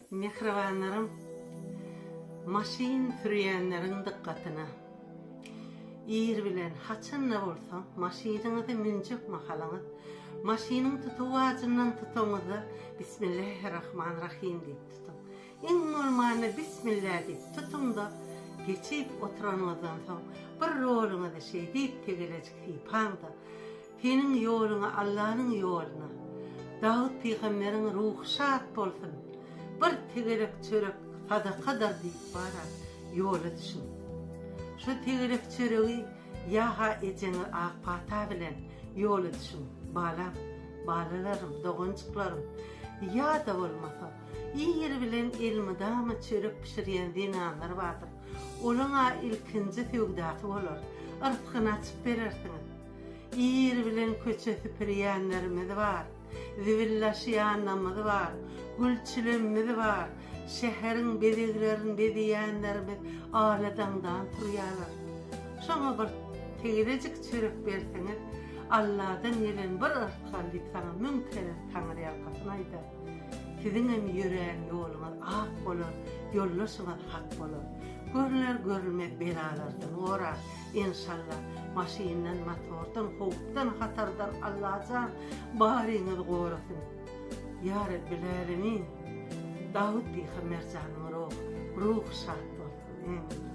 Mähribanlarym, maşyn sürýänleriň dykgatyna! Ir bilen haçan-da bolsa maşynyňyzy münjek mahalyňyz, maşynyň tutawajyndan tutaňyzda Bismillähirrahmanrahim diýip tutuň. Iň bolmanda Bismillah diýip tutuň-da, geçip oturanyňyzdan soň bir roluňyzy şeýdip tegelejik sypaň-da, Seniň ýoluňa Allanyň ýoluna. Dawut pygamberiň ruhy şat bolsun, bir tegelek çörek sadakadyr diýip bara, ýola düşüň. Şo tegelek çöregi ýa-ha ejeňe ak pata bilen ýola düşüň, balam, balalarym, doganjyklarym, ýa-da bolmasa, ir bilen elmydama çörek bişirýän zenanlar bardyr, olaň-a ilkinji söwdasy bolar, yrsgyny açyp berersiňiz. Ir bilen köçe süpürýänlerimiz bar, zibil daşaýanlarymyz bar, gülçülemimiz bar, şäheriň bezeglerini bezeýänlerimiz aladaňdan turýarlar. Şoňa bir tegelejik çörek berseňiz, Alladan gelen bir yrsgal diýip saňa müň kere taňryýalkasyn aýdar. Siziňem ýörän ýoluňyz ak bolar, ýoldaşyňyz hak bolar. Görüner görülmez belalardan gorar. Enşalla maşyndan motordan howpdan hatardan Allajan baryňyzy gorasyn. Ýa Rebbil Älemin Dawut pygamber janyň ruhy şat bolsun. Ämin.